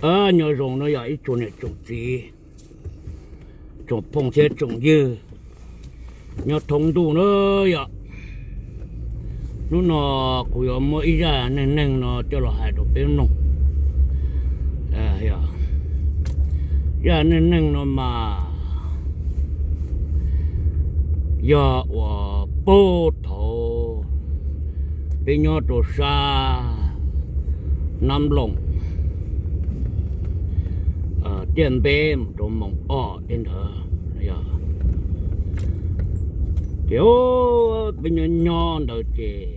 Nyob zoo no yog ib tsoom niam tsoom txiv, tsoom phooj thiab tsoom ywg nyob thoob ntuj na yom. Hnub no kuv yuav muab ib zaj neej neeg no coj los hais rau peb mloog. Zaj neej neeg no mas yog uas puag thaum peb nyob rau sab Nab Loos, tiaj npeb mus rau moos ob tej ntawd. Ces peb nyob nyob ntawd ces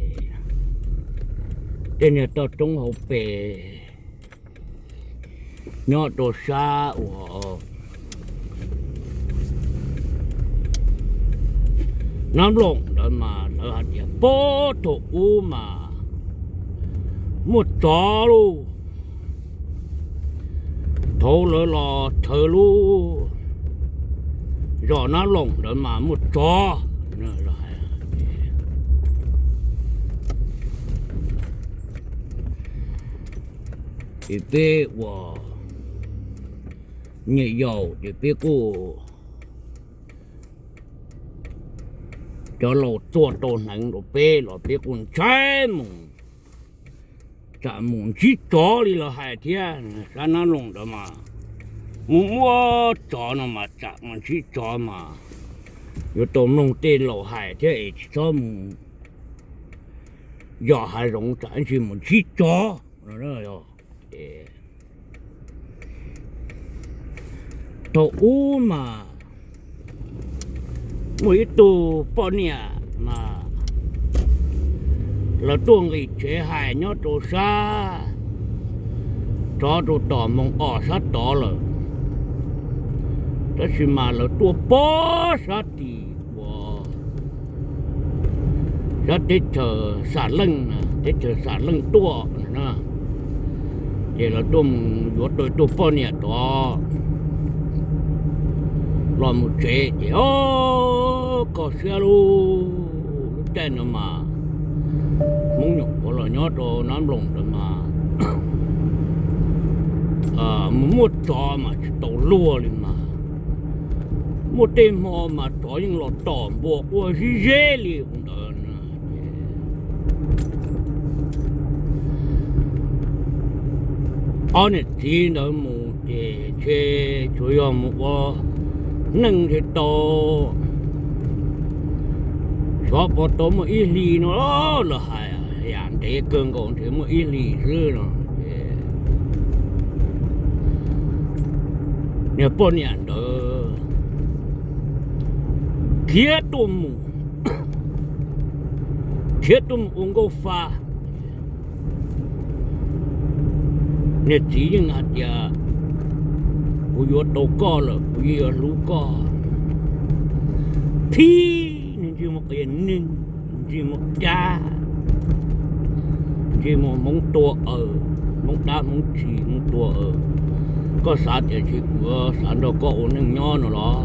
tej niag toj roob hauv pes nyob rau sab uas Nab Loos ntawd mas lawv hais tias puag thaum ub mas muaj tsov lauj. Thaum lawv los chaw lub zos Nab Loos ntawd mas muaj tsov. Ces peb ua nyiam yaus ces peb kuj, cov laus txua tau hneev rau peb los peb kuj ntshai mus, tsam mus ntsib tsov li lawv hais thiab. Sab Nab Loos ntawd mas mus muaj tsov no mas tsam mus ntsib tsov mas yuav tau mloog tej laus hais thiab es tsis txhob mus yos hav zoov tsam ntsis mus ntsib tsov. Thaum ub mas muaj ib tug poj niam mas lawv tuaj nqis tsev hais nyob rau sab, rov rau tom moos ob sab tod lawm, tab sis mas lawv tuaj pog sab tim uas sab teb chaws Xam Leej, teb chaws Xam Leej tuaj na. Ces lawv tuaj mus yuav tau ib tug poj niam tod los mus tsev ces o, kho siab lauj. Lub caij no mas Hmoob nyuam qhuav los nyob rau Nab Loos ntawd mas mus muaj tsov mas tsis tau luag li mas, muaj tej hmo mas tsov yeej los tom npua quaj zib zeb li ntawd. Ob niam txiv ntawd mus ces ntshe tsuas yog mus ua neej ntshe tau, xyov puas tau muaj ib hlis no, lawv hais yam ntev kawg nkaus ntshe muaj ib hlis xwb no. Niag poj niam ntawd khiav tuaj mus, khiav tuaj mus ua nkauj fa. Niag txiv yeej hais tias, kuv yuav tau koj lawm kuv yeej yuav hlub koj. Phib, nws ntsej muag qias neeg, ntsej muag dab, ntsej muag Hmoob tua aws, Hmoob dab Hmoob tsi Hmoob tua aws. Koj xav tias ntshe kuv xav nrog koj ua neej nyob no los?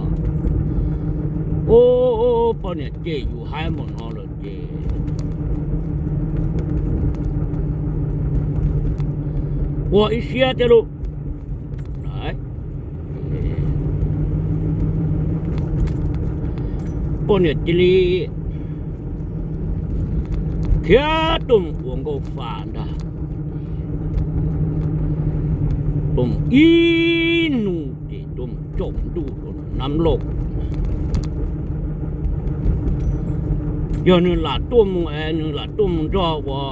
Ub, poj niam cem yus haib npaum no lawm ces ua ib siab thiab lauj. Poj niam cia li khiav tuaj mus ua nkauj fa ntag. Tuaj mus ib hnub ces tuaj mus tsaus ntuj rau Nab Loos. Yog nws lam tuaj mus es nws lam tuaj mus nrog ua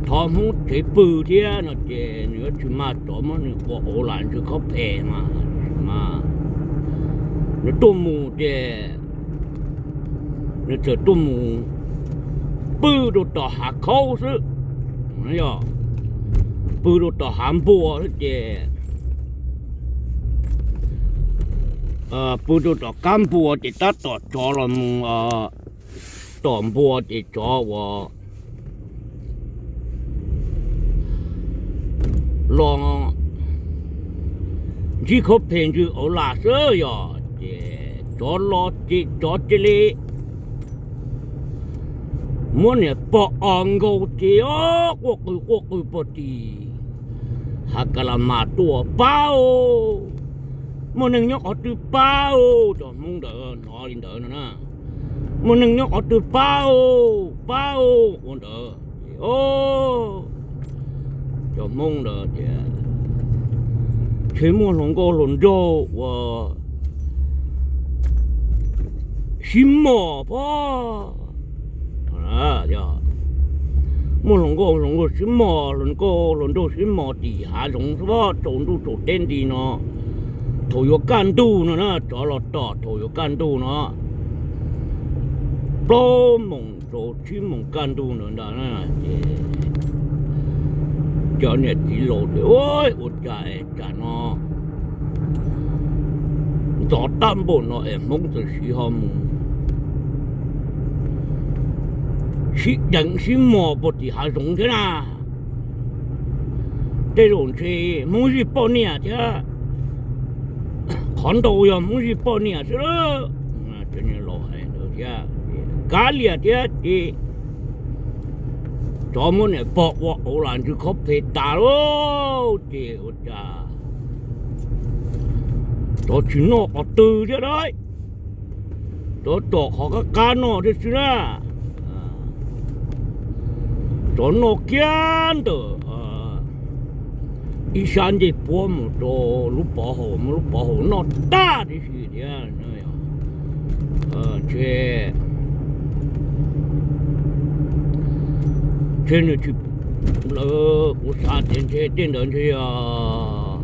thov Hmoob tsev pw thiab no ces nws yuav tsis mag tsov muab nws ua auv lam ntsw khob phem mas, mas nws tuaj mus ces nws txawm tuaj mus pw rau tom hav khaub xwb, yog pw rau tom hav npua xwb ces pw rau tom kab npua ces tab tom tsov los mus tom npua ces tsov uas los ntsib khob phem ntsw auv lam xwb yog ces tsov los ces tsov cia li muab niam pog os nkaus ces quaj qw quaj qw pog tis, hav ka la mas tuaj pab os, muaj neeg nyob qhov twg pab os. Cov Hmoob ntawd hnov li ntawd no na, muaj neeg nyob qhov twg pab os, pab os ua ntawd. Cov Hmoob ntawd tias, ntshe muaj hluas nkauj hluas nraug uas sib mos pob. Muaj hluas nkauj hluas nraug sib mos, hluas nkauj hluas nraug sib mos tim hav zoov xwb pob, tsaus ntuj tsaus teb nti no. Thaum yuav kaj ntug no na, tsov los tom thaum yuav kaj ntug no, plaub moos rau tsib moos kaj ntug ntawd ntag na. Ces cov niam txiv laus tias, ua cas es tsam no ntxov tag npaum no es Hmoob txawm siv ho mus sib deev sib mos puag tim hav zoov thiab na. Tej zaum ntshe Hmoob zij poj niam thiab, qhov ntau yog Hmoob zij poj niam xwb lawm. Cov niam laus hais ntawd thiab, kav liam thiab ces tsov muab niam pog ua auv lam ntsws khob phem tas lawm ces ua cas tsov tsis noj qhov twg thiab lauj. Tsov tsom qhov qab qab noj thiab xwb na. Tsov noj kiag ntawm ib sab ncej puab mus rau lub pov haum, muab lub pov haum noj tag tib si thiab. Ntshe, ntshe nws tsis, lawv kuv xav tias ntshe tej ntawd ntshe yog,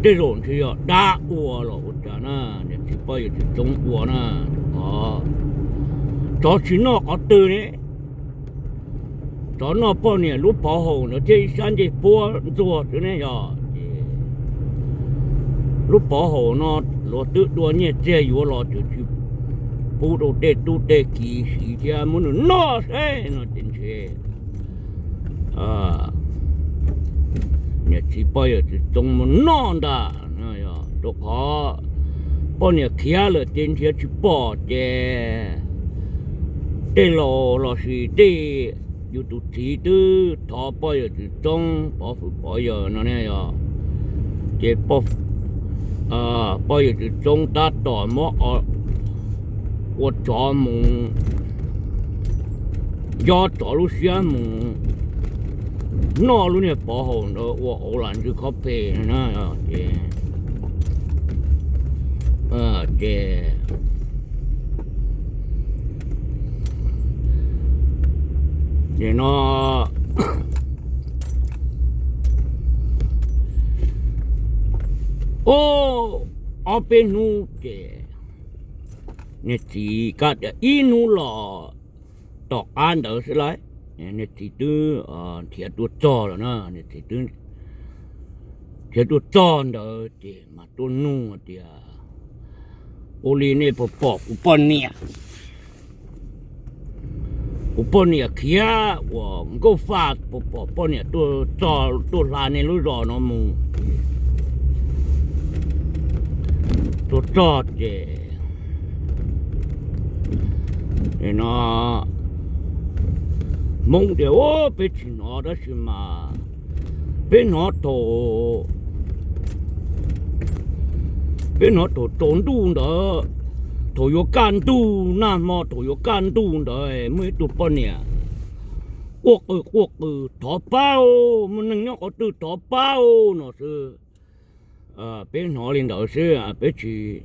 tej zaum ntshe yog dab ua los ua cas na, niam txiv pog yawm txiv Txoob ua na. Tsov tsis noj qhov twg ne, tsov noj poj niam lub pov haum ntawd thiab ib sab ncej puab ntxuag xwb ne yog. Ces lub pov haum no luag twb dua nyiaj txiag yuav los tseem tsis pub rau tej tub tej kiv siv thiab, muab nws noj seb no ces ntshe niam txiv pog yawm txiv Txoob mus noj ntag. Rau qhov poj niam khiav lawm ces nrhiav tsis pom ces tej laus lossis tej yus tus txiv twb thov pog yawm txiv Txoob, pov hwm pov yawm no ne yog, ces pog yawm txiv Txoob tab tom muab ua tsov mus, nco tsov lub siab mus noj lub niag pov haum ntawd ua auv lam ntsws khob phem na. Ces, ces, ces no ob peb hnub ces niag txiv kab tias ib hnub los tom qab ntawd xwb lauj, niag txiv twb nrhiav tuaj txog lawm na, niag txiv twb nrhiav tuaj txog ntawd ces mas tuaj nug tias, ua li nej puas pom kuv poj niam? Kuv poj niam khiav ua nkauj faj, puas pom poj niam tuaj txog tuaj hla nej lub zos no mus? Tuaj txog ces no Hmoob tias, peb tsis hnov tab sis mas peb hnov thaum, peb hnov thaum tsaus ntuj ntawd, thaum yuav kaj ntug, nag hmo thaum yuav kaj ntug ntawd muaj ib tug poj niam quaj qw quaj qw thov pab os, muaj neeg nyob qhov twg thov pab os no xwb. Peb hnov li ntawd xwb, peb tsis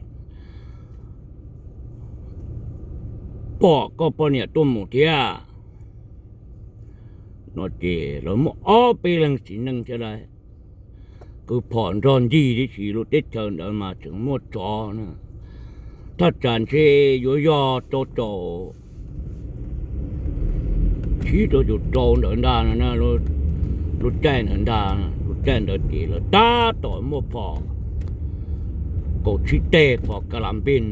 pom koj poj niam tuaj mus thiab no ces lawv muaj ob peb leeg txiv neej thiab lauj, kwv phom nrog ncig tib si. Lub teb chaws ntawd mas tseem muaj tsov na, thaj tsam ntshe yuav yog rau caum tsib rau caum rau ntawd ntag no, lub caij ntawd ntag. Lub caij ntawd ces lawv tab tom muaj phom kaum tsib teg, phom ka la npij,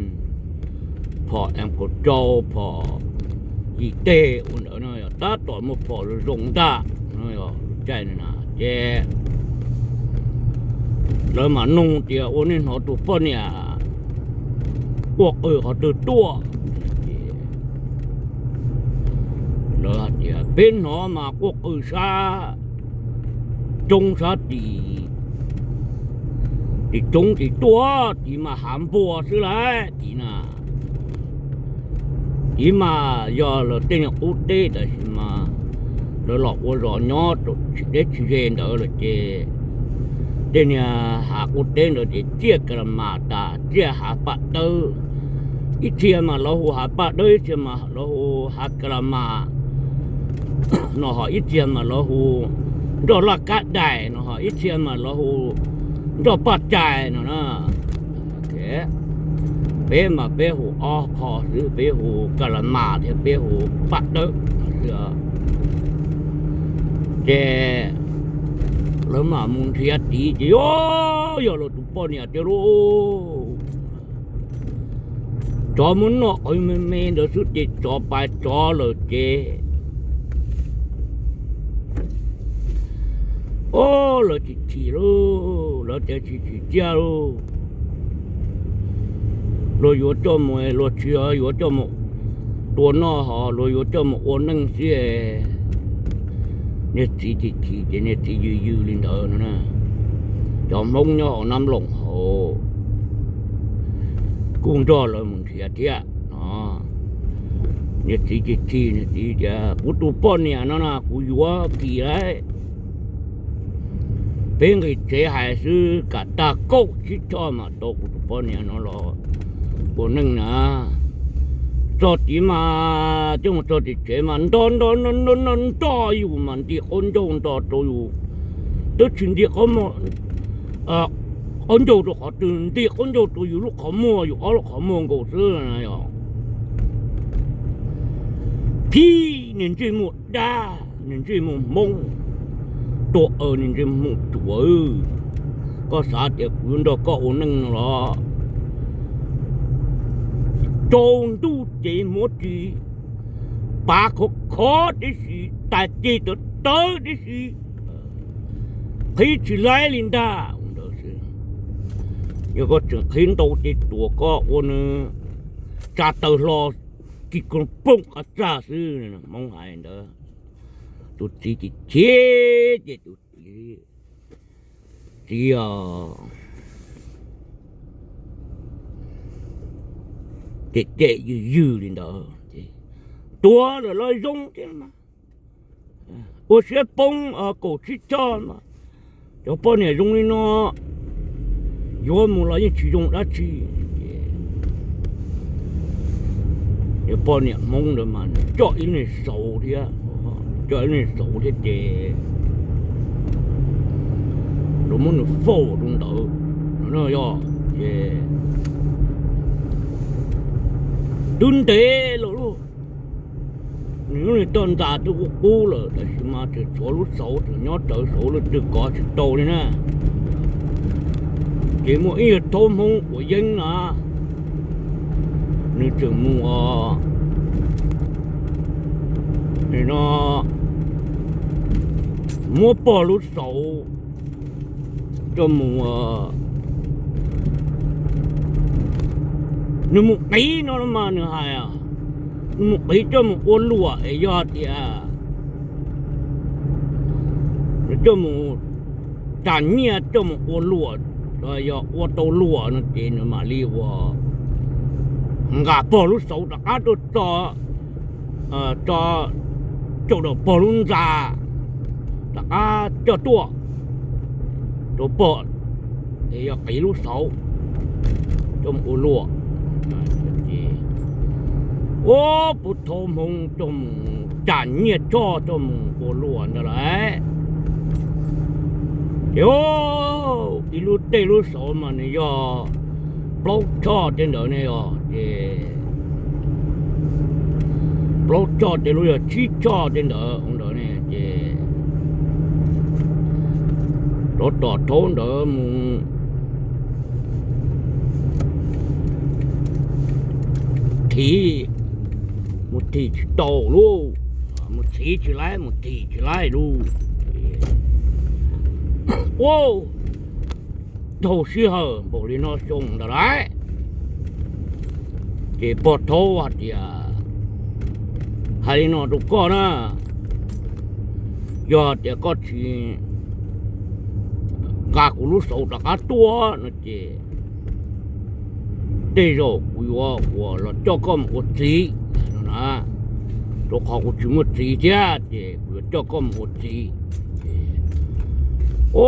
phom M kaum rau, phom yim teg ua ntawd no, yog tab tom muaj phom zoo zoo ntag no. Lub caij na ces lawv mam nug tias, ua nej hnov tus poj niam quaj qw qhov twg tuaj? Lawv hais tias peb hnov mas quaj qw sab roob sab tim Tim coob tim tuaj, tim mas hav npua xwb lawm tim na. Tim mas yog lawv tej niag qub teb, tab sis mas lawv los ua zos nyob rau tsis deb tsis ze ntawd lawm ces tej niag hav qub teb ntawd ces tsiaj ka la mas tas, tsiaj hav paj dawb. Ib txhia mas lawv hu hav paj dawb, ib txhia mas lawv hu hav ka la mas no, ho ib txhia mas lawv hu nroj laj kab daim no, ho ib txhia mas lawv hu nroj paj cai no na. Peb mas peb hu ob qho xwb, peb hu ka la mas thiab peb hu paj dawb xwb. Ces lawv mam mus nrhiav tid ces yog, yog lawv tus poj niam tiag lauj. Tsov muab noj qhov me me ntawd xwb ces tsov pais tsov lawm ces, o, lawv chim chim lauj, lawv tias chim chim ciaj lauj, luag yuav coj mus, luag tsis yuav coj mus tua noj, ho luag yuav coj mus ua neej xwb. Niag txiv chim chim ces niag txiv yws yws li ntawd no na. Cov Hmoob nyob hauv Nab Loos hauv kuj nrog lawv mus nrhiav thiab no. Niag txiv chim chim, niag txiv tias kuv tus poj niam no na kuv yuav kis lawm. Peb nqis tsev hais xwb, kam tag kaum tsib choj mas tau kuv tus poj niam no los ua neej na. Txog tid mas coj mus txog tim tsev mas nto nto nto nto nto yus mas nti qaub ncaug nto rau yus, twb tsis nti qaub ncaug rau qhov twg, nti qaub ncaug rau yus lub qhov muag, yus ob lub qhov muag nkaus xwb na yog. Phib niag ntsej muag dab, niag ntsej muag Hmoob, tuag aws niag ntsej muag Hmoob Tuam, koj xav tias kuv yuav nrog koj ua neej no los? Tsaus ntuj ces muab ris pav khov khov tib si, tais ceg tawv tawv tib si, qhib tsis laib li ntag. Yog koj tseem qhib ntau ces tuam koj ua nws tsa taw hlo, kis koog pooj qas tsag xwb. Hmoob hais ntawd, tus txiv chim chim ces tus txiv, txiv cem cem ywg ywg li ntawd ces tuag lawm los zoo thiab mas. Ua siab poob kaum tsib choj mas cov poj niam zoo li no, yuav mus los yeej tsis zoo dab tsi. Cov poj niam Hmoob ntawd mas nws coj ib lub niag xauv thiab, coj ib lub niag xauv thiab ces lawv muab nws faus rau ntawd no yog ces twb ntev lawm lauj. Nws lub niag toj ntxas twb qub qub lawm tab sis mas tseem tshuav lub xauv, tseem nyob rawv xauv, leej twg kov tsis tau li na. Ces muaj ib yawg thaub Hmoob quav yeeb na, nws tseem mus no muab pog lub xauv coj mus, nws mus qiv no los mas nws hais, nws mus qiv coj mus ua luam es yog tias nws coj mus tas nyiaj coj mus ua luam, yog ua tau luam no ces nws mam li ua nqa pog lub xauv rov qab tuaj tso, tso rau pog lub ntxa, rov qab coj tuaj rau pog, es yog qiv lub xauv coj mus ua luam. Ua puv thaub Hmoob coj mus tas nyiaj tshoj coj mus ua luam ntawd lawm. Ces ib lub tej lub xauv mas nws yog plaub tshoj tej ntawd ne yog ces plaub tshoj tej lub yog tsib tshoj tej ntawd ntawd ne ces rov tom thaub ntawd mus thim, mus thim tsis tau lauj, mus thim tsis laib, mus thim tsis laib lauj. Ua dhau sij hawm npaum li no xyoo ntawd lawm, ces pog thaub hais tias, hais li no rau koj na, yog tias koj tsis nqa kuv lub xauv rov qab tuaj no ces tej zaum kuv yuav ua los coj koj mus ua txiv no na, rau qhov kuv tsis muaj txiv thiab ces kuv yuav coj koj mus ua txiv. Ces, o,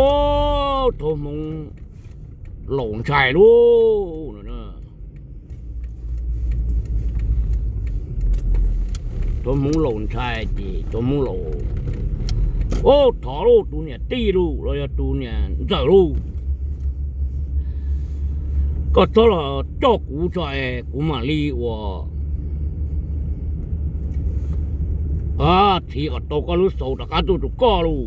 thaub Hmoob laus ntshai lauj no. Thaub Hmoob laus ntshai ces thaub Hmoob laus, o, thov lauj, tus niam tij lauj los yog tus niam ntxawm lauj, koj txhob los coj kuv tso es kuv mam li ua txiv kom tau koj lub xauv rov qab tuaj rau koj lauj.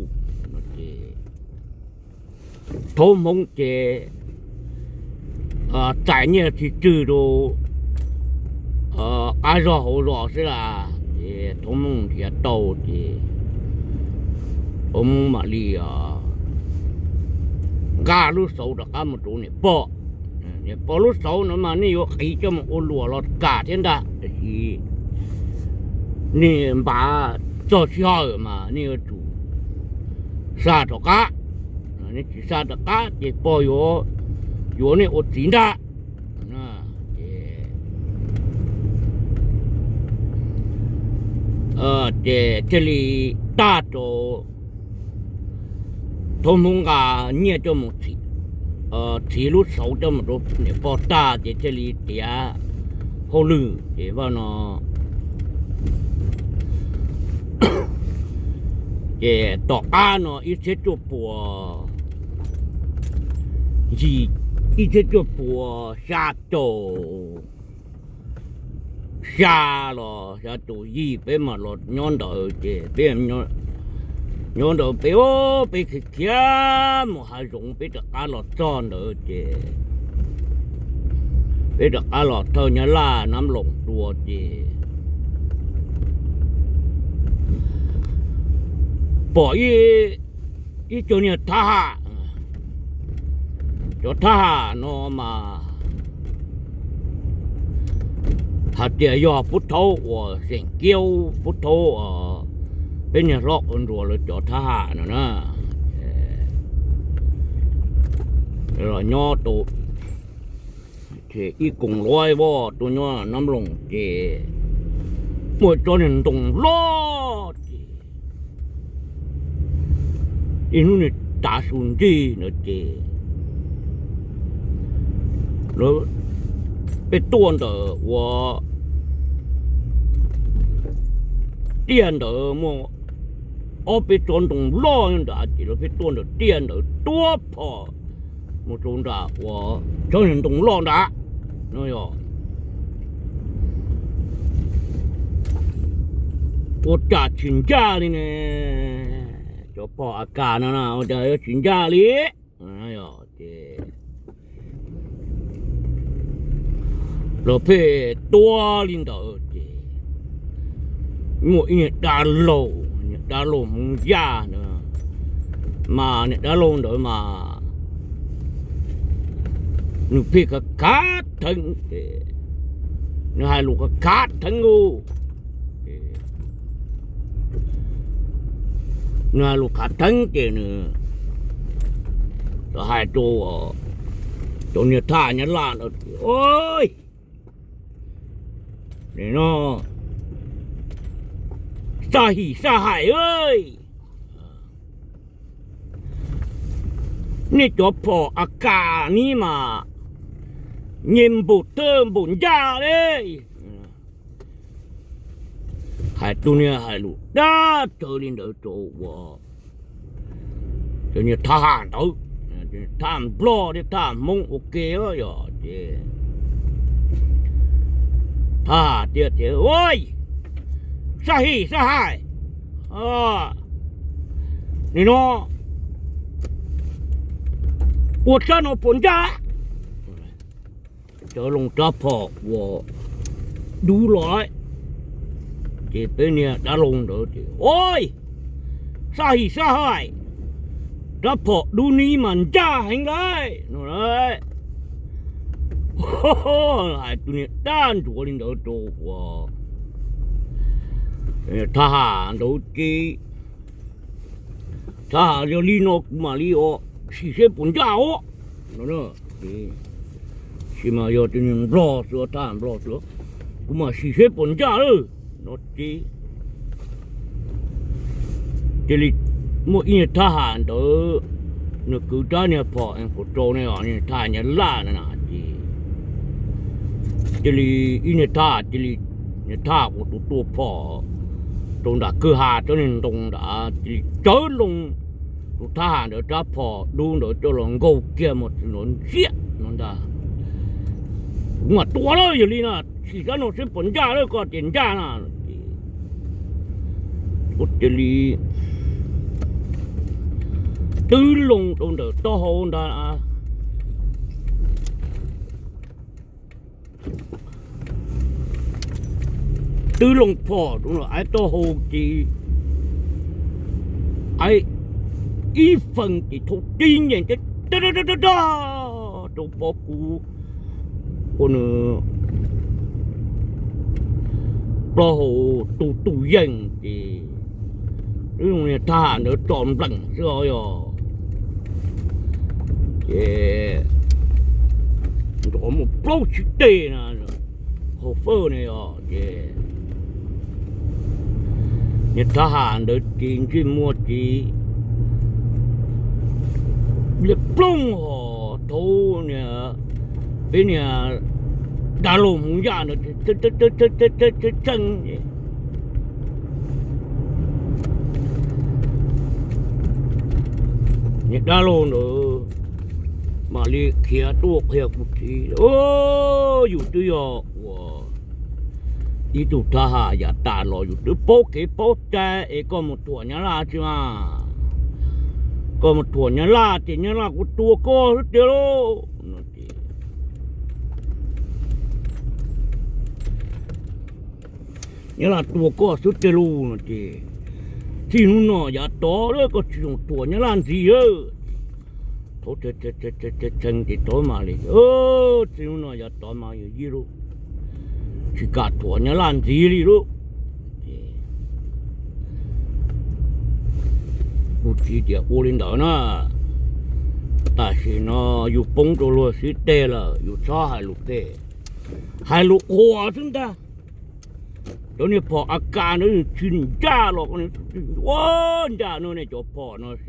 Thaub Hmoob ces txais nyiaj tsis tswg rau qab zog hauv zos xwb las, ces thaub Hmoob nrhiav tau ces thaub Hmoob mam li nqa lub xauv rov qab mus rau niam pog. Niam pog, lub xauv no mas nej yuav qiv coj mus ua luam los kam thiab ntag, tiam sis nej npav txog sij hawm mas nej yuav tsum xa rov qab. Nej tsis xa rov qab ces pog yuav yuav nej ua txiv ntag. Ces thiaj li tag rau thaub Hmoob nqa nyiaj coj mus txhiv lub xauv coj mus rau niam pog tag ces thiaj li tiav hauj lwm ces vaj no ces tom qab no ib txhiab cuaj puas, ib txhiab cuaj puas xya caum xya los xya caum yim peb mam los nyob ntawd ces peb nyob ntawd peb, peb khiav khiav mus hav zoov peb rov qab los txog ntawd ces peb rov qab los thawj Nyab Laj Nab Loos dua ces pom ib co niag thab ham, cov thab ham no mas hais tias yog Pub Thaub uas xeem Kiaub, Pub Thaub peb niag hlob Qhua Nruas lawv cov thab ham no na, los nyob rau ib koom luav voj tuaj nyob Nab Loos ces muaj tsob niag ntoo loj ces ib hnub niag tav su ntsig ntawd ces peb tuaj ntawm ua tiaj ntawd muaj ob peb tsob ntoo loj nyob ntawd ces lawv peb tuaj ntawm tiaj ntawd tuab phom mus rau nram uas tsob niag ntoo loj ntawd no yog ua cas tsis ncaj li ne. Cov phom A Kas no na ua cas yuav tsis ncaj li. Ces los pheej tuaj li ntawd ces muaj ib niag dab laug, niag dab laug Hmoob Yaj ntawd, mas niag dab laug ntawd mas nws pheej khav khav theeb ces nws hais lus khav khav theeb lauj. Nws hais lus khav theeb ces nws hais rau cov niag thab Nyab Laj ntawd tias, no xaj him xaj hais, nej cov phom A Kas ni mas nyem npaum thawj npaum ncaj li. Hais tus niag hais lus dab tsawv li ntawd rau ua cov niag thab ham ntawd, thab Nplog thiab thab Hmoob ua ke yog ces thab ham tias, xaj him xaj hais, nim no ua tshab no puas ncaj? Cov loo rab phom uas dub los, ces peb niag dab laug ntawd ces, xaj him xaj hais, rab phom dub ni mas ncaj heev lauj no. Hais tus niag dab ntsuav li ntawd rau ua thab ham ntawd ces, thab ham, yog li no kuv mam li ua sim seb puas ncaj os. Tab sis mas yog tus nplog xwb, thab ham nplog xwb, kuv mam sim seb puas ncaj lawm no ces cia li muaj ib niag thab ham ntawd, nws kwv rab niag phom es kuv rau ne os, niag thab ham Nyab Laj na ces cia li ib niag thab ham cia li, niag thab ham ua tus tua phom rau nram kwj ha rau niag ntoo nrad cia li tsawv loo tus thab ham ntawd rab phom dub ntawd coj los nkaug kiag mus txwv nrov ntsiag no ntag. Kuv mam tua lawm yog li no, sim sab no seb puas ncaj lawm, koj tias ncaj na ces ua cia li twb loo rau ntawm taub hau ntag. Twb loo phom rau ntawm taub hau ces ib feem ces thau tib nyeem rau pob kub ua nws plaub hau tu tu yees ces niag thab ham ntawd tso npleem xwb os yog ces nrov mus plaub tsib teg na, hauv fawj ne os ces niag thab ham ntawd ces ntsej muag ces liab ploog hos thaum peb niag dab laug Hmoob Yaj ntawd tshee niag dab laug ntawd mam li khiav tuaj qhia kuv txiv, yus twb yog ua ib tug thab ham yav tas los yus twb paub kev paub cai es koj mus thuam Nyab Laj tsis mas, koj mus thuam Nyab Laj ces Nyab Laj kuj tua koj xwb tiag lauj no ces Nyab Laj tua koj xwb tiag lauj no ces txij hnub no yav tod koj tsis zoo thuam Nyab Laj ntxiv lawm. Thaum tshee ces thaum mam li, txij hnub no yav tod mas yus yij lauj, tsis kam thuam Nyab Laj ntxiv li lauj. Kuv txiv tias ua li ntawd na, tam sim no yus poob rau luag xib teg lawm yus txhob hais lus phem, hais lus qhuas xwb ntag. Cov niag phom A K ntawd tsis ncaj los ua ncaj no nej cov phom no es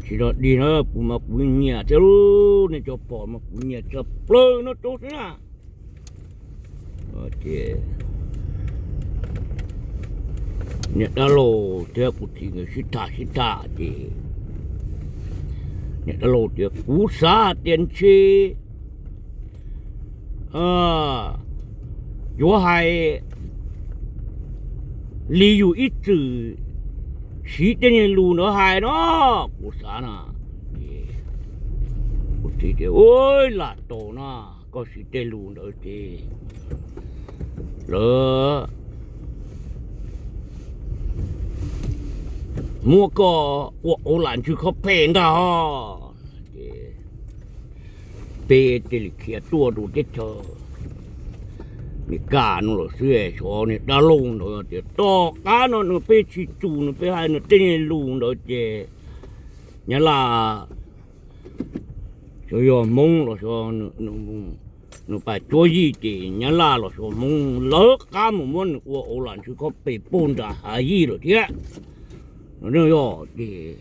tsis tau dig na, kuv mas kuv nyiam thiab lauj, nej cov phom mas kuv nyiam tshaj plaws no rau xwb na. Ces niag dab laug thiab kuv txiv nkawd sib tham sib tham ces niag dab laug tias kuv xav hais tias ntshe yuav hais li yus ib txwm siv tej niag lus ntawd hais no, kuv xav na. Kuv txiv tias ua lam tau no, koj siv tej lus ntawd ces lawv muab koj ua auv lam ntsws khob phem ntag os. Ces peb thiaj li khiav tuaj rau teb chaws Meskas no lawm xwb. Xyov niag dab laug ntawd tias tom qab no nws pheej tsis tsum nws pheej hais nws tej niag lus ntawd ces Nyab Laj xyov yog Hmoob los xyov nws pais tsuab yij ces Nyab Laj los xyov Hmoob lawv qab mus muab nws ua auv lam ntsws khob phem puag nram hav yij lawm thiab. Yog ces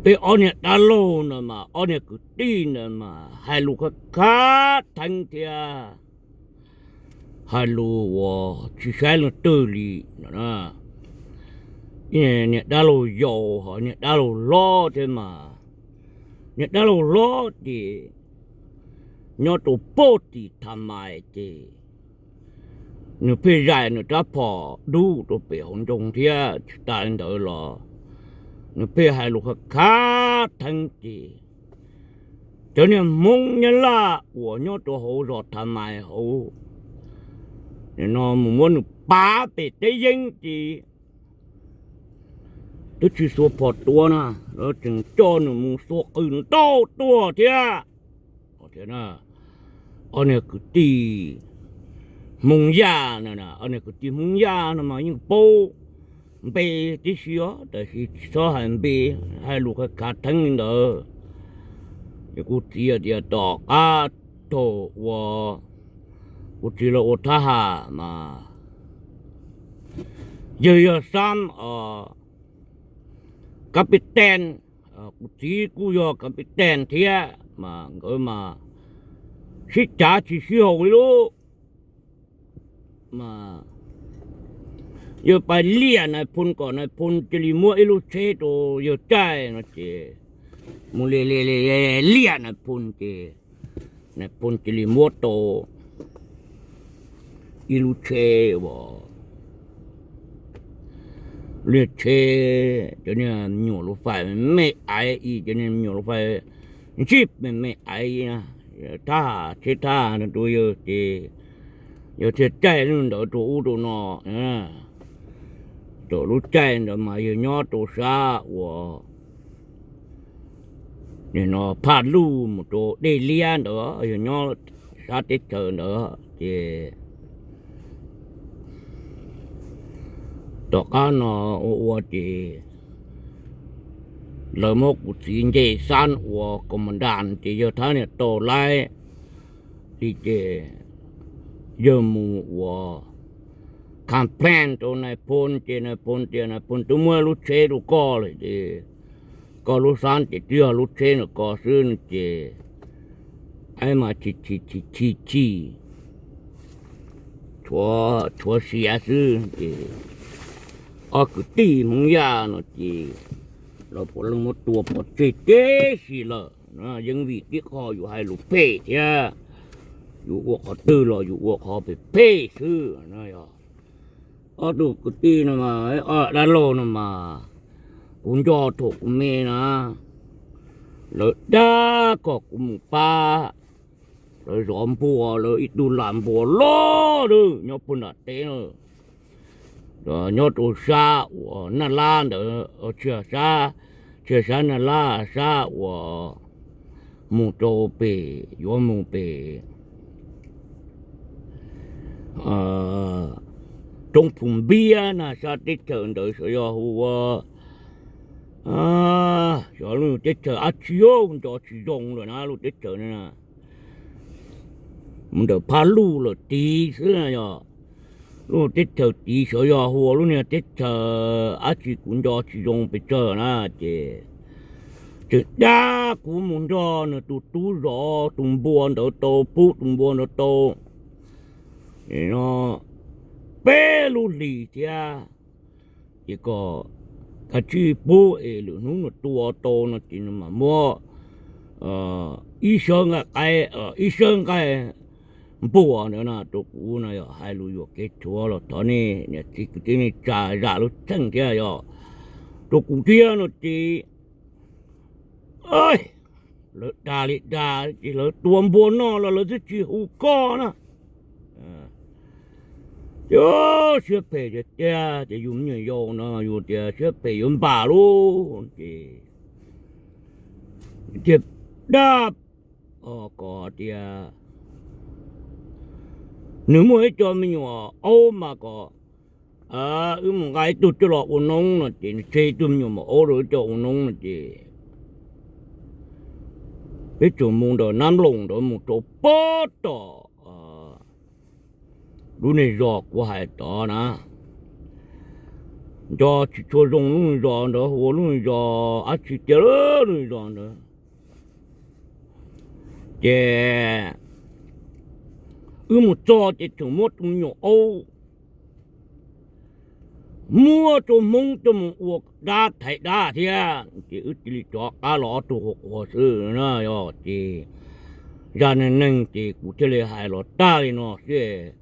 peb ob niag dab laug ntawd mas ob niag kwv tij ntawd mas hais lus khab khab theeb thiab hais lus uas tsis saib leej twg li no. Niag dab laug yau ho niag dab laug hlob thiab mas, niag dab laug hlob ces nyob rau pem tim Tha Mai ces nws pheej zais nws rab phom dub rau pem hauv nroog thiab tsis tas li ntawd los nws pheej hais lus khab khab theeb ces cov niag Hmoob Nyab Laj uas nyob rau hauv zos Tha Mai hauv no mus muab nws pav pem teb yeeb ces twb tsis xuas phom tua na, lawv tseem coj nws mus xuas qws ntaub tuag thiab. Ob niag kwv tij Hmoob Yaj no, ob niag kwv tij Hmoob Yaj no mas yeej paub npe tib si os, tab sis tsis txhob hais npe, hais lus khav khav theeb li ntawd. Ces kuv txiv tias tom qab thaum uas kuv txiv los ua thab ham mas yawg yog Xab os, capitán, kuv txiv kuj yog capitán thiab mas nkawd mas sib cav tsis sib haum li lub mas yawg pais liam nais phoo kom nais phoo cia li muab ib lub tsheb rau yawg caij no ces mus li li li liam nais phoo ces nais phoo cia li muab tau ib lub tsheb uas liaj tsheb cov niag me nyuam lus fais me aiv i, cov niag me nyuam lus fais ntsib me me aiv, thab ham tsheb thab ham rau yawg ces yawg thiaj caij lub ntawd rau ub rau no, rau lub caij ntawd mas yawg nyob rau sab uas nim no Phaj Luj mus rau Dej Liab ntawd, yawg nyob sab teb chaws ntawd ces tom qab no ua ua ces lawv muab kuv txiv nce xab ua commandant ces yawg thab niam tau laib li ces yawg mus ua complain rau nais phoo ces nais phoo tias nais phoo twb muab lub tsheb rau koj lawm ces koj lub xab ces twb yog lub tsheb ntawm koj xwb no ces aib mas chim chim chim chim chim tshuav siav xwb ces ob kwv tij Hmoob Yaj no ces los puav leej muab tua pov tseg tib si lawm. Yeej vim tib qho yus hais lus phem thiab, yus ua qhov twg los yus ua qhov phem phem xwb. Ob tug kwv tij no mas, ob dab laug no mas, kuv nco thaum kuv me na, lawv dag kom kuv mus pab lawv zov npua, lawv ib tug lam npua loj lawm nyob puag nram teb na, nyob rau sab uas Naj Lab ntawd, tsis, tsis yog sab Naj Lab, sab uas mus rau pem, yuav mus pem roob Phu Npiab na, sab teb chaws ntawd xyov yog hu ua, xyov lub teb chaws dab tsi, nco tsis zoo lawm na lub teb chaws na. Mus ntawm Phaj Luj lawm tid xwb yog. Lub teb chaws tid xyov yog hu ua lub niag teb chaws dab tsi kuv nco tsis zoo pes tsawg na ces tseem dag kuv mus nrog nws tus tub zov tus npua ntawd tau, pub tus npua ntawd tau peb lub hlis thiab. Ces kom kav tsij pub es lwm hnub nws tua tau no ces nws mam muab ib sawb nqaij qaib, ib sawb nqaij npua ntawd na rau kuv no. Yog hais lus yuam kev tshuav los thov nej niam txiv kwv tij neej tsa zam lub txheej thiab yog rau kuv thiab no ces lawv dag li dag ces lawv tua npua no los lawv twb tsis hu koj na. Ces siab phem tiag tiag ces yus me nyuam yaus no yus tias siab phem yuav npam lub ces thiaj dag kom tias nws muaj ib co me nyuam aub mas kom wb mus nqa ib tug coj los ua noob no ces nws tseg ib tug me nyuam maum aub rau wb coj ua noob no ces peb tsuas mus ntawm Nab Nploos ntawd mus rau pob tom lub niag zos kuv hais tod na. Nco tsis tshua zoo lub niag zos ntawd hu ua lub niag zos dab tsi tiag lub niag zos ntawd. Ces wb mus txog ces tseem muab tus me nyuam aub muab rau Hmoob coj mus ua dab thaiv dab thiab ces wb cia li rov qab los ob tug qhuas qhuas xwb na. Yog ces zaj neeg neeg ces kuv thiaj li hais los tag li no xwb.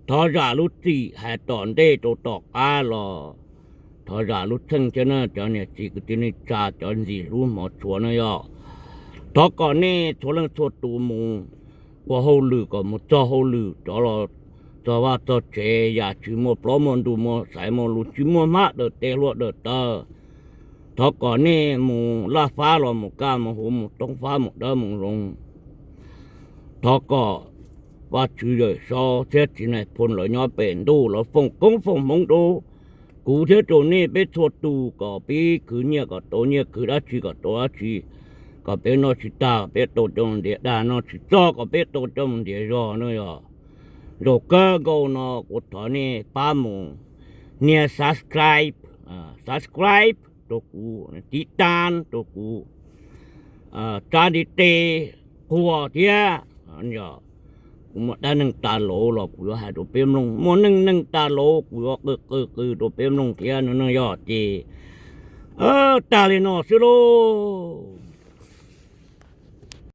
Thov zam lub txim hais tom ntej rau tom qab los thov zam lub txheej thiab na cov niam txiv kwv tij neej tsa cov ntxim hlub hmov tshua na yog. Thov kom nej txhua leej txhua tus mus ua hauj lwm kom mus txog hauj lwm rov los txog vaj txog tsev yam tsis muaj plaub muaj ntug muaj xaiv muaj lus tsis muaj hmab daws tes hlua daws taw. Thov kom nej mus laj fab los mus kaj mus huv mus toob fab mus dawb mus zoo. Thov kom Vajtswv Yawm Saub thiab txiv nais phoo lawv nyob pem ntuj lawv foom koob foom hmoov rau kuv thiab rau nej peb txhua tus kom peb khwv nyiaj kom tau nyiaj, khwv dab tsi kom tau dab tsi, kom peb noj tsis tag peb tau coj mus ntiav dag, noj tsis txog kom peb tau coj mus ntiav zog no yog. Zaum kawg nkaus no kuv thov nej pab mus nias subscribe, subscribe rau kuv, tiv tas rau kuv, tsa ntiv tes qhuas thiab. Yog kuv muaj dab neeg tas laus los kuv yuav hais rau peb mloog, muaj neej neeg tas laus kuv yuav qw qw qw rau peb mloog thiab no yog ces tag li no xwb lauj.